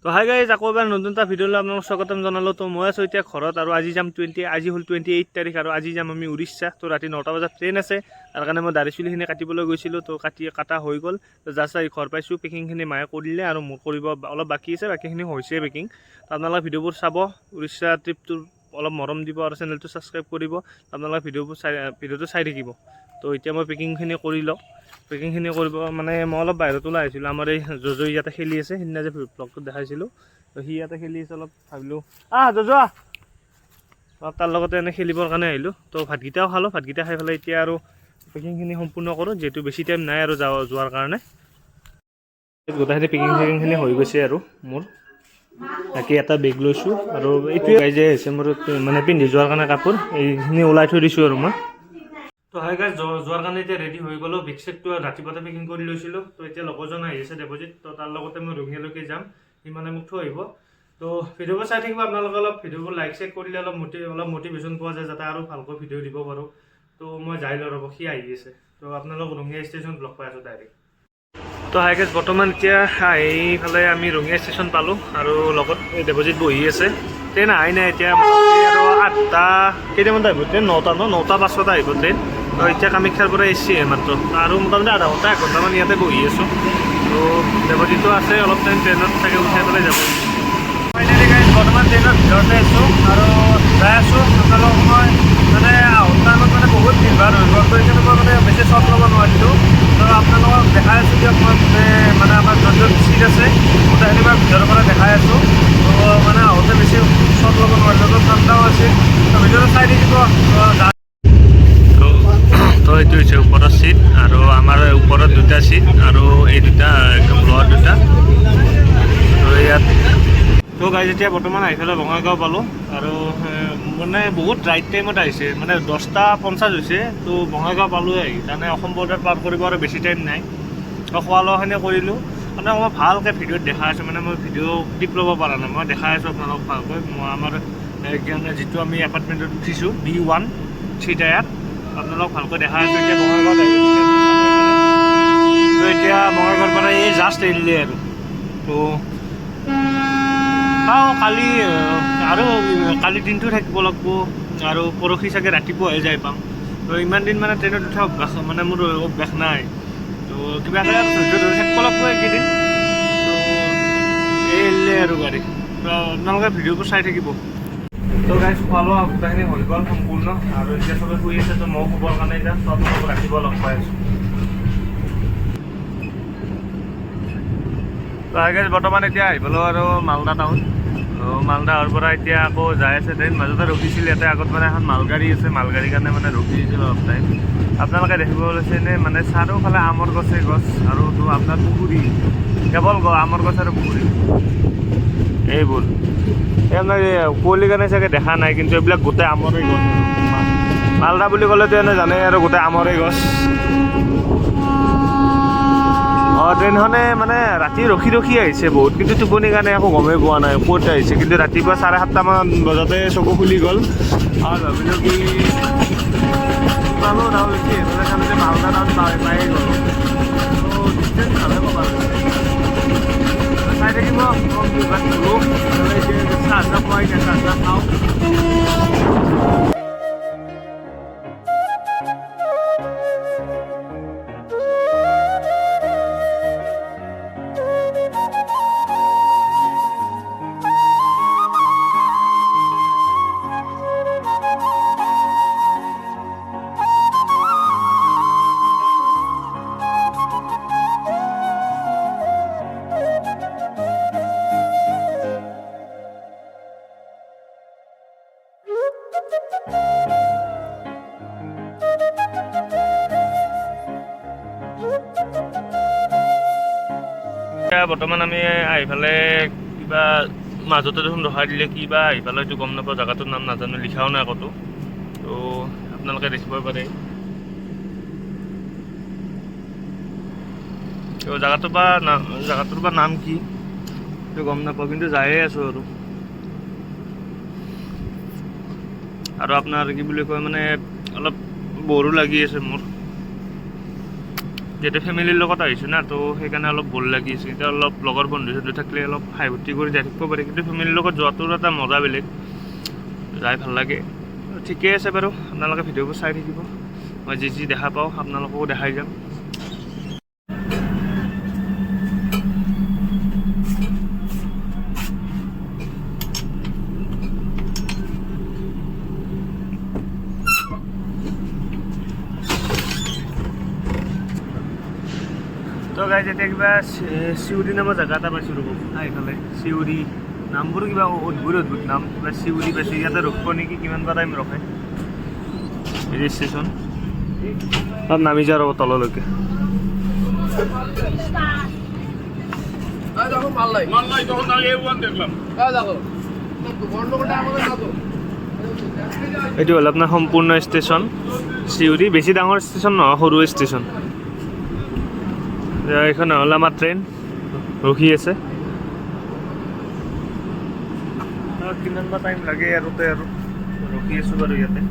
তো hi guys, আকৌ এবাৰ নতুন এটা ভিডিঅ'লৈ আপোনালোক স্বাগতম জনালোঁ। তো মই আছোঁ এতিয়া ঘৰত আৰু আজি যাম 20, আজি হ'ল 28 তাৰিখ আৰু আজি যাম আমি উৰিষ্যা। তো ৰাতি 9টা বজাত ট্ৰেইন আছে, তাৰ কাৰণে মই দাড়ি চুলিখিনি কাটিবলৈ গৈছিলোঁ। তো কাটা হৈ গ'ল। তো জাষ্ট আহি ঘৰ পাইছোঁ। পেকিংখিনি মায়ে কৰিলে আৰু মোৰ কৰিব অলপ বাকী আছে, বাকীখিনি হৈছে পেকিং। তো আপোনালোকে ভিডিঅ'বোৰ চাব, উৰিষ্যা ট্ৰিপটোৰ অলপ মৰম দিব আৰু চেনেলটো ছাবস্ক্ৰাইব কৰিব। আপোনালোকে ভিডিঅ'বোৰ চাই, ভিডিঅ'টো চাই থাকিব। তো এতিয়া মই পেকিংখিনি কৰি লওঁ। পেকিংখিনি কৰিব মানে মই অলপ বাহিৰত ওলাই আহিছিলোঁ। আমাৰ এই জজো ইয়াতে খেলি আছে, সিদিনা যে ব্লগটোত দেখাইছিলোঁ। তো সি ইয়াতে খেলি আছে, অলপ ভাবিলোঁ, আহ জজো আহ। অলপ তাৰ লগতে এনে খেলিবৰ কাৰণে আহিলোঁ। তো ভাতকেইটাও খালোঁ। ভাতকেইটা খাই পেলাই এতিয়া আৰু পেকিংখিনি সম্পূৰ্ণ কৰোঁ, যিহেতু বেছি টাইম নাই আৰু যোৱাৰ কাৰণে। গোটেইখিনি পেকিং চেকিংখিনি হৈ গৈছে আৰু মোৰ বাকী এটা বেগ লৈছোঁ আৰু এইটোৱে যে হৈছে মোৰ মানে পিন্ধি যোৱাৰ কাৰণে কাপোৰ, এইখিনি ওলাই থৈ দিছোঁ আৰু মই। তো হাই গাইজ, যোৱাৰ কাৰণে এতিয়া ৰেডি হৈ গ'লোঁ। বেগ চেগটো ৰাতিপুৱাতে পেকিং কৰি লৈছিলোঁ। তো এতিয়া লগৰজন আহি আছে, দেৱজিত। তো তাৰ লগতে মই ৰঙিয়ালৈকে যাম, সি মানে মোক থৈ আহিব। তো ভিডিঅ'বোৰ চাই থাকিব আপোনালোকে। অলপ ভিডিঅ'বোৰ লাইক চেক কৰিলে অলপ মটিভেশ্যন পোৱা যায়, যাতে আৰু ভালকৈ ভিডিঅ' দিব পাৰোঁ। তো মই যাই লওঁ, ৰ'ব, সি আহি আছে। তো আপোনালোক ৰঙিয়া ষ্টেচনত লগ পাই আছোঁ ডাইৰেক্ট। তো হাই গাইজ, বৰ্তমান এতিয়া আহিফালে আমি ৰঙিয়া ষ্টেচন পালোঁ আৰু লগত এই দেৱজিত বহি আছে। ট্ৰেইন অহাই নাই এতিয়া, মোটামুটি আৰু 8টা কেইটামানত আহিব ট্ৰেইন? 9টা ন, 9টা 5ত আহিব ট্ৰেইন। তো এতিয়া কামাখ্যাৰ পৰা এৰিছেহে মাত্ৰ আৰু মোটামুটি আধা ঘণ্টা এক ঘণ্টামান ইয়াতে বহি আছোঁ। তো দেৱজিতো আছে, অলপ টাইম ট্ৰেইনত চাগে উঠাই পেলাই যাব। ফাইনেলি গাইজ, বৰ্তমান ট্ৰেইনৰ ভিতৰতে আছোঁ আৰু যাই আছোঁ। আপোনালোকক মই মানে আহোঁতে টাইমত মানে বহুত ভিৰ ভাৰ হৈ গ'ল, তো সেইকাৰণে মই মানে বেছি শ্বট ল'ব নোৱাৰিলোঁ। তো আপোনালোকক দেখাই আছোঁ দিয়ক। মই গোটেই মানে আমাৰ য'ত য'ত চিট আছে, গোটেইখিনি মই ভিতৰৰ পৰা দেখাই আছোঁ। তো মানে আহোঁতে বেছি শ্বট ল'ব নোৱাৰিলোঁ, তো ঠাণ্ডাও আছিল। তো ভিডিঅ'টো চাই থাকিব। তো এইটো হৈছে ওপৰৰ চিট আৰু আমাৰ ওপৰত দুটা চিট আৰু এই দুটা একদম লোৱাৰ দুটা। তো ইয়াত তো গাইজ, এতিয়া বৰ্তমান আহি পেলাই বঙাইগাঁও পালোঁ আৰু মানে বহুত ৰাইট টাইমত আহিছে, মানে 10টা 50 হৈছে। তো বঙাইগাঁও পালোঁৱে আহি, তাৰমানে অসম বৰ্ডাৰ পাৰ কৰিব আৰু বেছি টাইম নাই। তো খোৱা লোৱাখিনি কৰিলোঁ। মানে মই ভালকৈ ভিডিঅ'ত দেখাই আছোঁ, মানে মই ভিডিঅ' ক্লিপ ল'ব পৰা নাই। মই দেখাই আছোঁ আপোনালোকক ভালকৈ। মই আমাৰ যিটো আমি এপাৰ্টমেণ্টত উঠিছোঁ, বি 1 থ্ৰী টায়াৰ, আপোনালোকক ভালকৈ দেখাই আছোঁ। এতিয়া বঙাইগাঁৱত আহি গৈছোঁ। তো এতিয়া বঙাইগাঁৱৰ পৰা এই জাষ্ট এৰিলে আৰু। তো চাওঁ, কালি আৰু কালি দিনটো থাকিব লাগিব আৰু পৰহি চাগে ৰাতিপুৱাহে যাই পাম। তো ইমান দিন মানে ট্ৰেইনত উঠা অভ্যাস, মানে মোৰ অভ্যাস নাই। তো কিবাকৈ আৰু ধৈৰ্য ধৰি থাকিব লাগিব এইকেইদিন। তো এই এৰিলে আৰু গাড়ী। তো আপোনালোকে ভিডিঅ'বোৰ চাই থাকিব। তো গাইজ, খোৱা লোৱা গোটেইখিনি হৈ গ'ল সম্পূৰ্ণ আৰু এতিয়া চবে শুই আছে। তো ময়ো শুবৰ কাৰণে যাম। তো আপোনালোকক ৰাতিপুৱা লগ পাই আছোঁ। তো হাই গাইজ, বৰ্তমান এতিয়া আহি পালোঁ আৰু মালদা টাউন। তো মালদাৰ পৰা এতিয়া আকৌ যাই আছে ট্ৰেইন। মাজতে ৰখিছিল ইয়াতে, আগত মানে এখন মালগাড়ী আছে, মালগাড়ীৰ কাৰণে মানে ৰখি দিছিল অলপ টাইম। আপোনালোকে দেখিব লৈছে নে, মানে চাৰিওফালে আমৰ গছে গছ আৰু তো আপোনাৰ পুখুৰী, কেৱল আমৰ গছ আৰু পুখুৰী এইবোৰ। এই আপোনাৰ এই কুঁৱলীৰ কাৰণে চাগে দেখা নাই, কিন্তু এইবিলাক গোটেই আমৰে গছ। মালদা বুলি ক'লেতো এনে জানেই আৰু, গোটেই আমৰে গছ। অঁ, ট্ৰেইনখনে মানে ৰাতি ৰখি ৰখি আহিছে বহুত, কিন্তু টোপনিৰ কাৰণে একো গমেই পোৱা নাই ক'ত আহিছে। কিন্তু ৰাতিপুৱা 7:30মান বজাতে চকু খুলি গ'ল আৰু ভাবিলোঁ কি পালোঁ ৰাউল উঠি এইফালে চালোঁ যে মালদা টাউন পায়ে গ'লোঁ। তো ডিষ্টেঞ্চ ভালে কভাৰ হৈছে। চাই থাকিব। মই গ'লোঁ, এতিয়া চাহ চাহ খোৱাই নাই, চাহ চাহ খাওঁ। এতিয়া বৰ্তমান আমি আহি পেলাই কিবা মাজতে দেখোন ৰখাই দিলে, কিবা আহি পেলাই এইটো গম নাপাওঁ, জেগাটোৰ নাম নাজানো, লিখাও নাই ক'তো। তো আপোনালোকে দেখিব পাৰে। তো জেগাটোৰ বা নাম কি সেইটো গম নাপাওঁ, কিন্তু যায়ে আছোঁ আৰু। আৰু আপোনাৰ কি বুলি কয়, মানে অলপ বৰো লাগি আছে মোৰ। যিহেতু ফেমিলিৰ লগত আহিছোঁ না, তো সেইকাৰণে অলপ বৰ লাগি আছে। এতিয়া অলপ লগৰ বন্ধু চন্ধু থাকিলে অলপ হাই ফূৰ্তি কৰি যাই থাকিব পাৰি, কিন্তু ফেমিলিৰ লগত যোৱাটোৰ এটা মজা বেলেগ, যাই ভাল লাগে। ঠিকেই আছে বাৰু, আপোনালোকে ভিডিঅ'বোৰ চাই থাকিব, মই যি যি দেখা পাওঁ আপোনালোককো দেখাই যাম। তো গাইজ এতিয়া কিবা চিউৰি নামৰ জেগা এটা পাইছোঁ ৰ'ব, আহিফালে চিউৰি নামবোৰ কিবা অদ্ভুত অদ্ভুত নাম, কিবা চিউৰি পাইছোঁ। ইয়াতে ৰখিব নেকি, কিমান বা টাইম ৰখে এই ষ্টেচন। তাত নামি যাওঁ ৰ'ব তললৈকে। এইটো হ'ল আপোনাৰ সম্পূৰ্ণ ষ্টেচন চিউৰি, বেছি ডাঙৰ ষ্টেচন নহয়, সৰু ষ্টেচন। এইখন হ'ল আমাৰ ট্ৰেইন ৰখি আছে। কিমান বা টাইম লাগে আৰু তে আৰু ৰখি আছোঁ বাৰু ইয়াতে।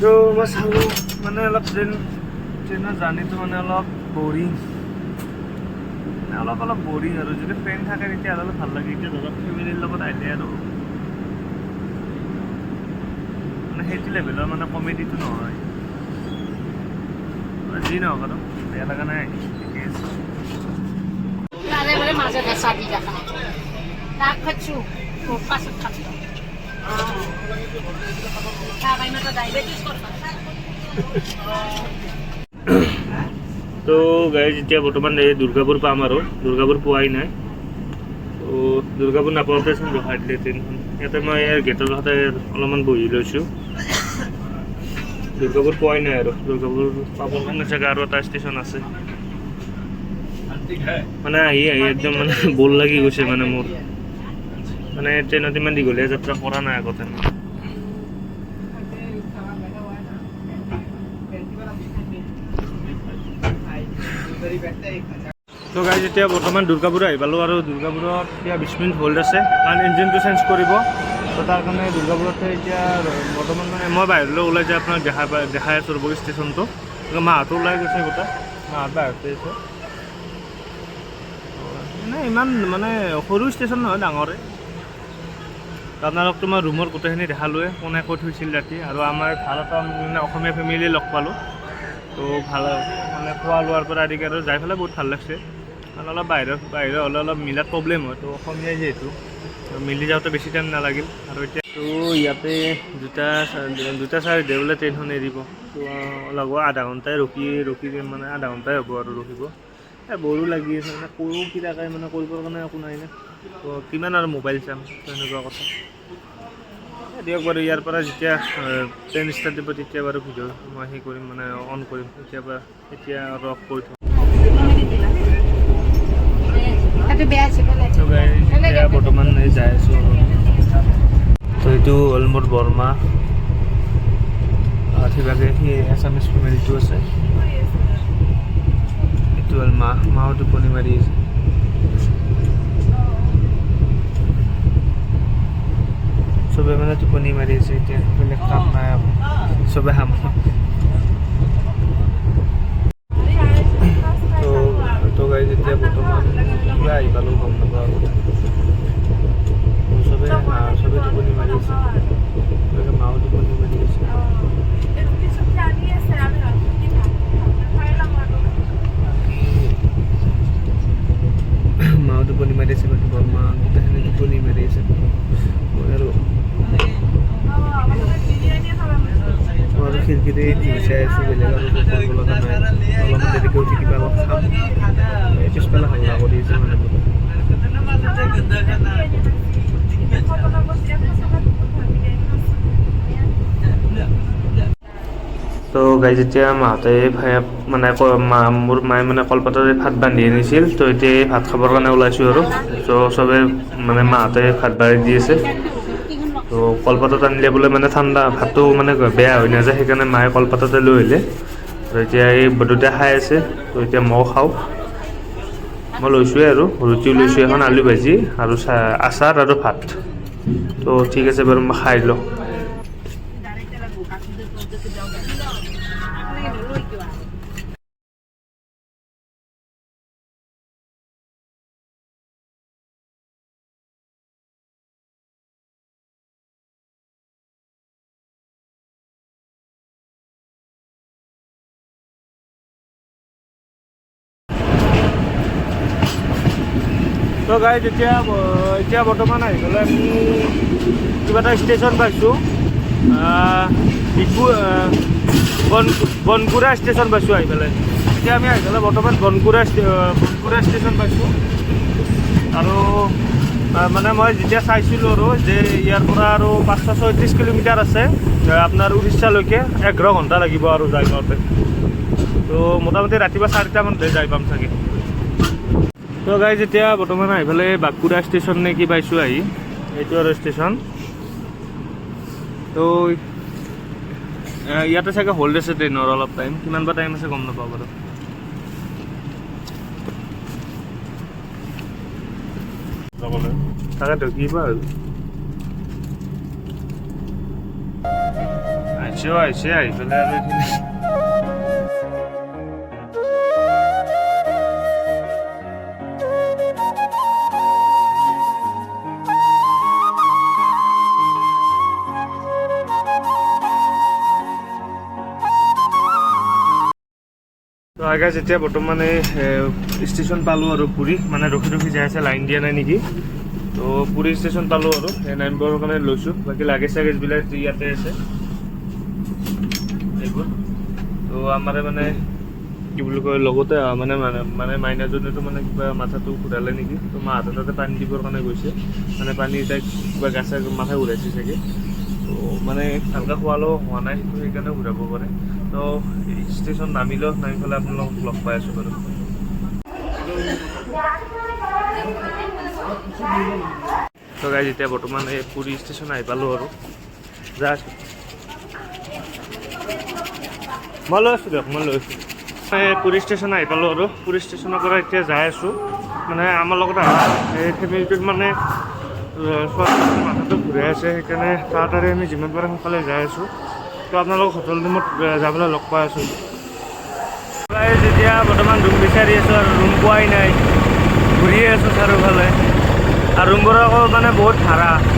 তো মই চালোঁ মানে অলপ ট্ৰেইনৰ জাৰ্ণিটো মানে অলপ বৰিং, মানে অলপ অলপ বৰিং আৰু যদি ফ্ৰেণ্ড থাকে তেতিয়া অলপ ভাল লাগে। এতিয়া ধৰক ফেমিলিৰ লগত আহিলে আৰু মানে সেইটো লেভেলৰ মানে কমেডিটো নহয়, যি নহওক আৰু বেয়া লগা নাই, ঠিকে আছে। তাৰে বোলে মাজত হেঁচা দি ৰাখা তাক খাইছো, পাছত খাইছো। ডায়েবেটিছ। তো গাইজ এতিয়া বৰ্তমান এই দুৰ্গাপুৰ পাম আৰু, দুৰ্গাপুৰ পোৱাই নাই। তো দুৰ্গাপুৰ নাপাওঁতেচোন ৰখাই দিলে ট্ৰেইনখন। ইয়াতে মই ইয়াৰ গেটৰ কাষতে অলপমান বহি লৈছোঁ। দুৰ্গাপুৰ পোৱাই নাই আৰু, দুৰ্গাপুৰ পাবৰ কাৰণে চাগে আৰু এটা ষ্টেচন আছে। মানে আহি আহি একদম মানে বৰ লাগি গৈছে মানে মোৰ, মানে ট্ৰেইনত ইমান দীঘলীয়া যাত্ৰা কৰা নাই আগতে। তো গাইজ এতিয়া বৰ্তমান দুৰ্গাপুৰ আহি পালোঁ আৰু দুৰ্গাপুৰত এতিয়া 20 মিনিট হোল্ড আছে, কাৰণ ইঞ্জিনটো চেঞ্জ কৰিব। তো তাৰ কাৰণে দুৰ্গাপুৰতে এতিয়া বৰ্তমান মানে মই বাহিৰলৈ ওলাই যাই আপোনাক দেখাই আছোঁ ৰ'ব ষ্টেচনটো। মাহঁতো ওলাই গৈছে, গোটেই মাহঁত বাহিৰতে আছে। মানে ইমান মানে সৰু ষ্টেচন নহয়, ডাঙৰে। আপোনালোকতো মই ৰুমৰ গোটেইখিনি দেখালোৱে, কোনে ক'ত শুইছিল ৰাতি। আৰু আমাৰ ভাল এটা মানে অসমীয়া ফেমিলি লগ পালোঁ, তো ভাল মানে খোৱা লোৱাৰ পৰা আদি কৰি আৰু যাই পেলাই বহুত ভাল লাগছে। কাৰণ অলপ বাহিৰৰ হ'লে অলপ মিলাত প্ৰব্লেম হয়, তো অসমীয়াই যিহেতু তো মিলি যাওঁতে বেছি টাইম নালাগিল। আৰু এতিয়া তো ইয়াতে দুটা চাৰে বোলে ট্ৰেইনখন এৰিব, তো লগৰ আধা ঘণ্টাই ৰখি ৰখি মানে আধা ঘণ্টাই হ'ব আৰু ৰখিব। এই বৰো লাগি আছে, মানে কৰোঁ কিবাকৈ মানে কৰিবৰ কাৰণে একো নাই না, তো কিমান আৰু মোবাইল চাম, তেনেকুৱা কথা। দিয়ক বাৰু, ইয়াৰ পৰা যেতিয়া ট্ৰেইন ষ্টাৰ্ট দিব তেতিয়া বাৰু ভিডিঅ' মই সেই কৰিম, মানে অন কৰিম। এতিয়াৰ পৰা এতিয়া আৰু অফ কৰি থওঁ। সেইটো বেয়া আছে পেলাই। তো গাইজ এতিয়া বৰ্তমান এই যাই আছোঁ আৰু। তো এইটো হ'ল মোৰ বৰমা, সিভাগে সি এছামিছ ফেমিলিটো আছে। এইটো হ'ল মা, মাও টোপনি মাৰি আছে। চবে মানে টোপনি মাৰি আছে এতিয়া, বেলেগ কাম নাই আৰু চবে হাম। তো গাইজ এতিয়া বৰ্তমান কিবা আহি পালোঁ গম নাপাওঁ আৰু। চবে টোপনি মাৰি আছে, এইভাগে মাও টোপনি মাৰি আছে। বাকী মাও টোপনি মাৰি আছে, বাকী বৰমা গোটেইখিনি টোপনি মাৰি আছে। মই আৰু খিৰিকীতে টিভি চাই আছোঁ, বেলেগ আৰু একো কৰিব লগা নাই। অলপমান দেৰিকৈ উঠি কিবা অলপ খাম। এই পিছফালে হাল্লা কৰি আছে মানুহবোৰে। তো গাইজ এতিয়া মাহঁতে মানে মোৰ মায়ে মানে কলপাতৰে ভাত বান্ধি আনিছিল, তো এতিয়া এই ভাত খাবৰ কাৰণে ওলাইছোঁ আৰু। তো চবে মানে মাহঁতে ভাত বাঢ়ি দি আছে। তো কলপাতত আনিলে বোলে মানে ঠাণ্ডা ভাতটো মানে বেয়া হৈ নাযায়, সেইকাৰণে মায়ে কলপাততে লৈ আহিলে। তো এতিয়া এই দুটা খাই আছে, তো এতিয়া ময়ো খাওঁ। মই লৈছোঁৱে আৰু ৰুটিও লৈছোঁ এখন, আলু ভাজি আৰু আচাৰ আৰু ভাত। তো ঠিক আছে বাৰু, মই খাই লওঁ। তো গাইজ, এতিয়া বৰ্তমান আহি পেলাই আমি কিবা এটা ষ্টেচন পাইছোঁ। ডিগু বনকুৰা ষ্টেচন পাইছোঁ আহি পেলাই। এতিয়া আমি আহি পেলাই বৰ্তমান বনকুৰা ষ্টেচন পাইছোঁ। আৰু মানে মই যেতিয়া চাইছিলোঁ আৰু যে ইয়াৰ পৰা আৰু 536 কিলোমিটাৰ আছে আপোনাৰ উৰিষ্যালৈকে, 11 ঘণ্টা লাগিব আৰু যাই পাওঁতে। তো মোটামুটি ৰাতিপুৱা 4টামানতে যাই পাম চাগে। তো গাইজ, এতিয়া বৰ্তমান আহি পেলাই বাঁকুৰা ষ্টেচন নে কি পাইছোঁ আহি, এইটো আৰু ষ্টেচন। তো ইয়াতে চাগে হোল্ড আছে ট্ৰেইনৰ অলপ টাইম, কিমান বা টাইম আছে গম নাপাওঁ বাৰু। যাবলৈ। তাকেতো কি বা হ'ল। আহিছেও আহিছে, আহি পেলাই আৰু এইখিনি। তো গাইজ, এতিয়া বৰ্তমান এই ষ্টেচন পালোঁ আৰু পুৰী, মানে ৰখি ৰখি যাই আছে, লাইন দিয়া নাই নেকি। তো পুৰী ষ্টেচন পালোঁ আৰু এই নামিবৰ কাৰণে লৈছোঁ। বাকী লাগেজ চাগেজবিলাক ইয়াতে আছে এইবোৰ। তো আমাৰে মানে কি বুলি কয়, লগতে অহা মানে মানে মানে মাইনাজনীতো মানে কিবা মাথাটো ঘূৰালে নেকি, তো মাহঁতৰ তাতে পানী দিবৰ কাৰণে গৈছে। মানে পানী তাইক কিবা গা চা মাথা ঘূৰাইছে চাগে। তো মানে ভালকৈ খোৱা লোৱা হোৱা নাই, তো সেইকাৰণে ঘূৰাব পাৰে। তো ষ্টেচন নামিলোঁ, নামি পেলাই আপোনালোকক লগ পাই আছোঁ বাৰু। তো গাইজ, এতিয়া বৰ্তমান এই পুৰী ষ্টেচন আহি পালোঁ আৰু। যা আছোঁ, মই লৈ আছোঁ দিয়ক, মই লৈ আছোঁ। এই পুৰী ষ্টেচন আহি পালোঁ আৰু পুৰী ষ্টেচনৰ পৰা এতিয়া যাই আছোঁ। মানে আমাৰ লগত অহা এই ফেমিলিটোত মানে ছোৱালীজনীৰ মাথাটো ঘূৰাই আছে, সেইকাৰণে তাড়াতাড়ি আমি যিমান পাৰোঁ সোনকালে যাই আছোঁ। তো আপোনালোকক হোটেল ৰুমত যাবলৈ লগ পাই আছোঁ। গাইজ, এতিয়া বৰ্তমান ৰুম বিচাৰি আছোঁ আৰু ৰুম পোৱাই নাই, ঘূৰিয়ে আছোঁ চাৰিওফালে। আৰু ৰুমবোৰৰ আকৌ মানে বহুত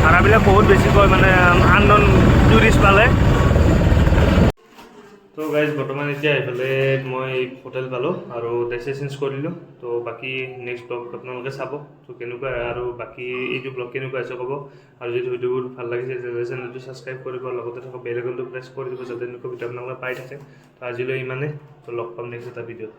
ভাড়াবিলাক বহুত বেছি কয়, মানে আননন টুৰিষ্ট পালে। তো গাইজ, বৰ্তমান এতিয়া আহি পেলাই মই হোটেল পালোঁ আৰু ড্ৰেছ চেঞ্জ কৰিলোঁ। তো বাকী নেক্সট ব্লগ আপোনালোকে চাব, তো কেনেকুৱা আৰু বাকী এইটো ব্লগ কেনেকুৱা হৈছে ক'ব। আৰু যদি ভিডিঅ'বোৰ ভাল লাগিছে তেতিয়াহ'লে চেনেলটো ছাবস্ক্ৰাইব কৰিব, লগতে থকা বেল আইকনটো প্ৰেছ কৰি দিব, যাতে এনেকুৱা ভিডিঅ' আপোনালোকে পাই থাকে। তো আজিলৈ ইমানেই, তো লগ পাম নেক্সট এটা ভিডিঅ'ত।